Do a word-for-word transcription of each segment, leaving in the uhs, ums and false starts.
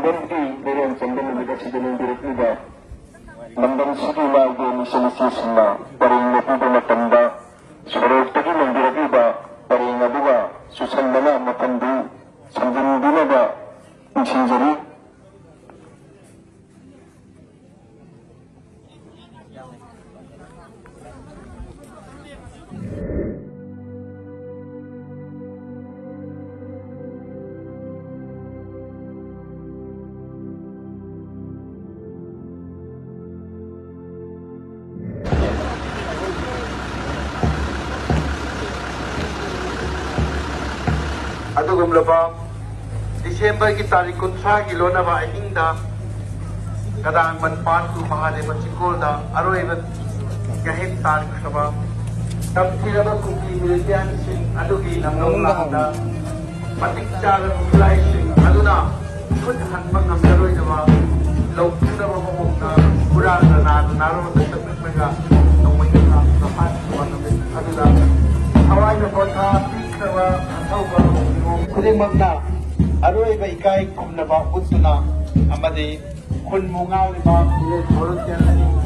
ꯃꯔꯝꯗꯤ ꯂꯩꯔꯣꯡ ꯆꯟꯕ ꯅꯨꯃꯤꯠ ꯑꯁꯤꯗ ꯂꯦꯡꯕꯤꯔꯛꯂꯤꯕ ꯂꯝꯗꯝꯁꯤꯒꯤ ꯏꯃꯥ ꯏꯕꯦꯟ ꯏꯆꯟ ꯏꯆꯦꯁꯤꯡꯅ ꯄꯔꯦꯡ ꯂꯦꯞꯄꯤꯕ ꯃꯇꯝꯗ ꯁꯣꯔꯣꯛꯇꯒꯤ ꯂꯦꯡꯕꯤꯔꯛꯂꯤꯕ ꯄꯔꯦꯡ ꯑꯗꯨꯒ ꯆꯨꯁꯟꯅꯅ ꯃꯐꯝꯗꯨ ꯁꯝꯖꯤꯟꯕꯤꯅꯕ ꯅꯤꯡꯁꯤꯡꯖꯔꯤ꯫ ꯑꯗꯨꯒꯨꯝꯂꯕ ꯗꯤꯁꯦꯝꯕꯔꯒꯤ ꯇꯥꯔꯤꯛ ꯀꯨꯟꯊ꯭ꯔꯥꯒꯤ ꯂꯣꯟꯅꯕ ꯑꯍꯤꯡꯗ ꯀꯗꯥꯡꯕꯟ ꯄꯥꯠꯇꯨ ꯃꯍꯥꯗꯦꯕ ꯆꯤꯡꯀꯣꯜꯗ ꯑꯔꯣꯏꯕ ꯌꯥꯍꯦꯟ ꯇꯥꯟꯈ꯭ꯔꯕ ꯇꯝꯊꯤꯔꯕ ꯀꯨꯀꯤ ꯃꯤꯂꯤꯇꯤꯌꯥꯟꯁꯤꯡ ꯑꯗꯨꯒꯤ ꯂꯝꯂꯧ ꯂꯥꯡꯗ ꯃꯇꯤꯛ ꯆꯥꯔꯕ ꯈꯨꯠꯂꯥꯏꯁꯤꯡ ꯑꯗꯨꯅ ꯈꯨꯠ ꯍꯟꯕ ꯉꯝꯂꯔꯣꯏꯗꯕ ꯂꯧꯊꯨꯅꯕ ꯃꯑꯣꯡꯗ ꯍꯨꯔꯥꯟꯗ ꯅꯥꯗ ꯅꯥꯔꯣꯟꯗ ꯆꯠꯂꯛꯂꯒ ꯅꯣꯡꯃꯩ ꯀꯥꯞꯇꯨꯅ ꯐꯥꯈꯤꯕ ꯅꯨꯃꯤꯠ ꯑꯗꯨꯗ ꯊꯋꯥꯏꯅ ꯄꯣꯊꯥ ꯄꯤꯈ꯭ꯔꯕ ꯑꯊꯧꯕ ꯃꯤꯑꯣꯏ ꯈꯨꯗꯤꯡꯃꯛꯅ ꯑꯔꯣꯏꯕ ꯏꯀꯥꯏ ꯈꯨꯝꯅꯕ ꯎꯠꯇꯨꯅ ꯑꯃꯗꯤ ꯈꯨꯟꯕꯨ ꯉꯥꯎꯔꯤꯕ ꯚꯤꯂꯦꯖ ꯚꯣꯂꯨꯟꯇꯤꯌꯔꯁꯤꯡ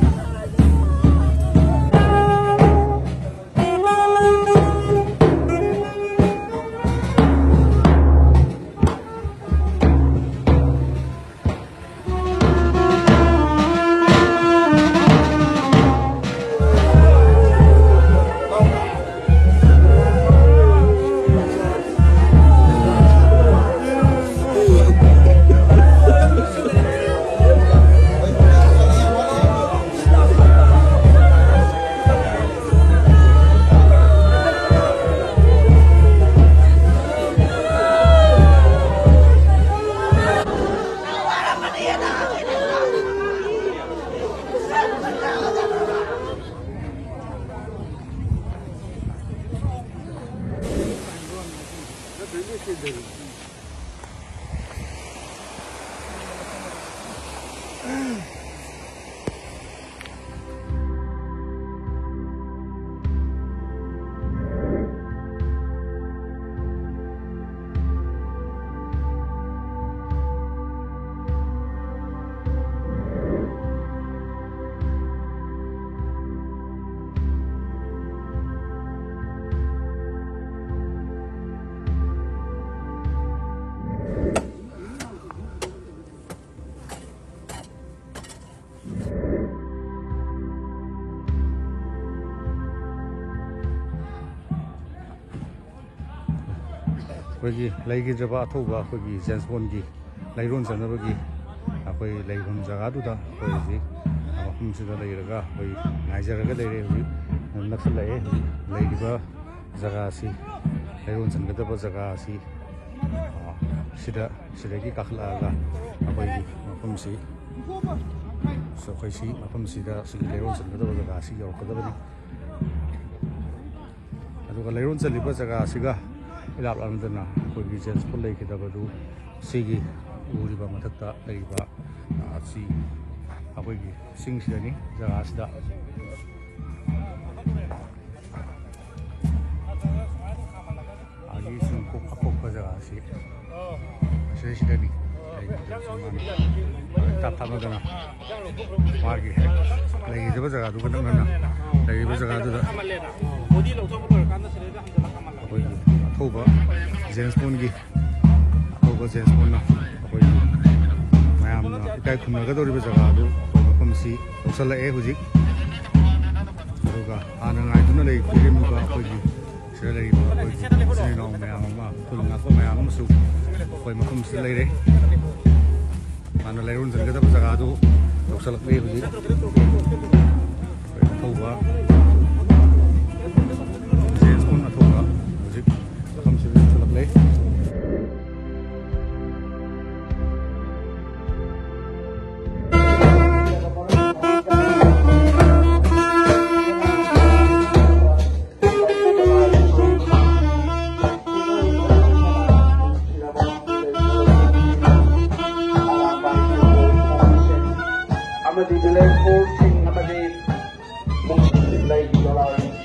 ꯑꯩꯈꯣꯏꯒꯤ ꯂꯩꯈꯤꯗ꯭ꯔꯕ ꯑꯊꯧꯕ ꯑꯩꯈꯣꯏꯒꯤ ꯖꯦꯝꯁ ꯕꯣꯟꯒꯤ ꯂꯩꯔꯣꯟ ꯆꯟꯅꯕꯒꯤ ꯑꯩꯈꯣꯏ ꯂꯩꯐꯝ ꯖꯒꯥꯗꯨꯗ ꯑꯩꯈꯣꯏ ꯍꯧꯖꯤꯛ ꯃꯐꯝꯁꯤꯗ ꯂꯩꯔꯒ ꯑꯩꯈꯣꯏ ꯉꯥꯏꯖꯔꯒ ꯂꯩꯔꯦ꯫ ꯍꯧꯖꯤꯛ ꯅꯛꯁꯤꯜꯂꯛꯑꯦ꯫ ꯍꯧꯖꯤꯛ ꯂꯩꯔꯤꯕ ꯖꯒꯥꯁꯤ, ꯂꯩꯔꯣꯟ ꯆꯟꯒꯗꯕ ꯖꯒꯥ ꯑꯁꯤ, ꯑ, ꯁꯤꯗ, ꯁꯤꯗꯒꯤ ꯀꯥꯈꯠꯂꯛꯑꯒ ꯑꯩꯈꯣꯏꯒꯤ ꯃꯐꯝꯁꯤ, ꯑꯩꯈꯣꯏ ꯁꯤ ꯃꯐꯝꯁꯤꯗ ꯁꯤꯒꯤ ꯂꯩꯔꯣꯟ ꯆꯟꯒꯗꯕ ꯖꯒꯥꯁꯤ ꯌꯧꯔꯛꯀꯗꯕꯅꯤ꯫ ꯑꯗꯨꯒ ꯂꯩꯔꯣꯟ ꯆꯜꯂꯤꯕ ꯖꯒꯥ ꯑꯁꯤꯒ ꯏꯂꯥꯞ ꯂꯥꯞꯅꯗꯅ ꯑꯩꯈꯣꯏꯒꯤ ꯖꯦꯝꯁ ꯕꯣꯟ ꯂꯩꯈꯤꯗꯕꯗꯨ ꯁꯤꯒꯤ ꯎꯔꯤꯕ ꯃꯊꯛꯇ ꯂꯩꯔꯤꯕ, ꯑ, ꯁꯤ ꯑꯩꯈꯣꯏꯒꯤ ꯆꯤꯡꯁꯤꯗꯅꯤ, ꯖꯒꯥꯁꯤꯗ꯫ ꯑꯥꯒꯤ ꯁꯨꯝ ꯀꯣꯛ ꯑꯀꯣꯛꯄ ꯖꯒꯥꯁꯤ ꯑꯁꯤꯗꯩꯁꯤꯗꯅꯤ꯫ ꯇꯥꯞ ꯊꯥꯞꯅꯗꯅ ꯃꯥꯒꯤ ꯍꯦꯛ ꯂꯩꯒꯗꯕ ꯖꯒꯥꯗꯨꯒ ꯅꯛꯅꯅ ꯂꯩꯔꯤꯕ ꯖꯒꯥꯗꯨꯗ ꯑꯩꯈꯣꯏꯒꯤ ꯑꯊꯧꯕ ꯖꯦꯝꯁ ꯕꯣꯟꯒꯤ, ꯑꯊꯧꯕ ꯖꯦꯝꯁ ꯕꯣꯟꯅ ꯑꯩꯈꯣꯏꯒꯤ ꯃꯌꯥꯝꯅ ꯏꯀꯥꯏ ꯈꯨꯝꯅꯒꯗꯧꯔꯤꯕ ꯖꯒꯥꯗꯨ ꯑꯩꯈꯣꯏ ꯃꯐꯝꯁꯤ ꯌꯧꯁꯜꯂꯛꯑꯦ ꯍꯧꯖꯤꯛ꯫ ꯑꯗꯨꯒ ꯍꯥꯟꯅ ꯉꯥꯏꯗꯨꯅ ꯂꯩꯕꯤꯔꯝꯃꯤꯕ ꯑꯩꯈꯣꯏꯒꯤ ꯁꯤꯗ ꯂꯩꯔꯤꯕ ꯑꯩꯈꯣꯏꯒꯤ ꯏꯆꯤꯟ ꯏꯅꯥꯎ ꯃꯌꯥꯝ ꯑꯃ, ꯈꯨꯜ ꯉꯥꯛꯄ ꯃꯌꯥꯝ ꯑꯃꯁꯨ ꯑꯩꯈꯣꯏ ꯃꯐꯝꯁꯤꯗ ꯂꯩꯔꯦ꯫ ꯍꯥꯟꯅ ꯂꯩꯔꯣꯟ ꯆꯟꯒꯗꯕ ꯖꯒꯥꯗꯨ ꯌꯧꯁꯜꯂꯛꯂꯦ ꯍꯧꯖꯤꯛ꯫ ꯑꯩꯈꯣꯏ ꯑꯊꯧꯕ, ꯖꯦꯝꯁ ꯕꯣꯟ ꯑꯊꯧꯕ ꯍꯧꯖꯤꯛ ꯃꯐꯝꯁꯤꯗ ꯌꯧꯁꯜꯂꯛꯂꯦ꯫ ꯑꯃꯗꯤ village board ꯁꯤꯡ ꯑꯃꯗꯤ ꯂꯩ ꯗꯣꯂꯥꯔ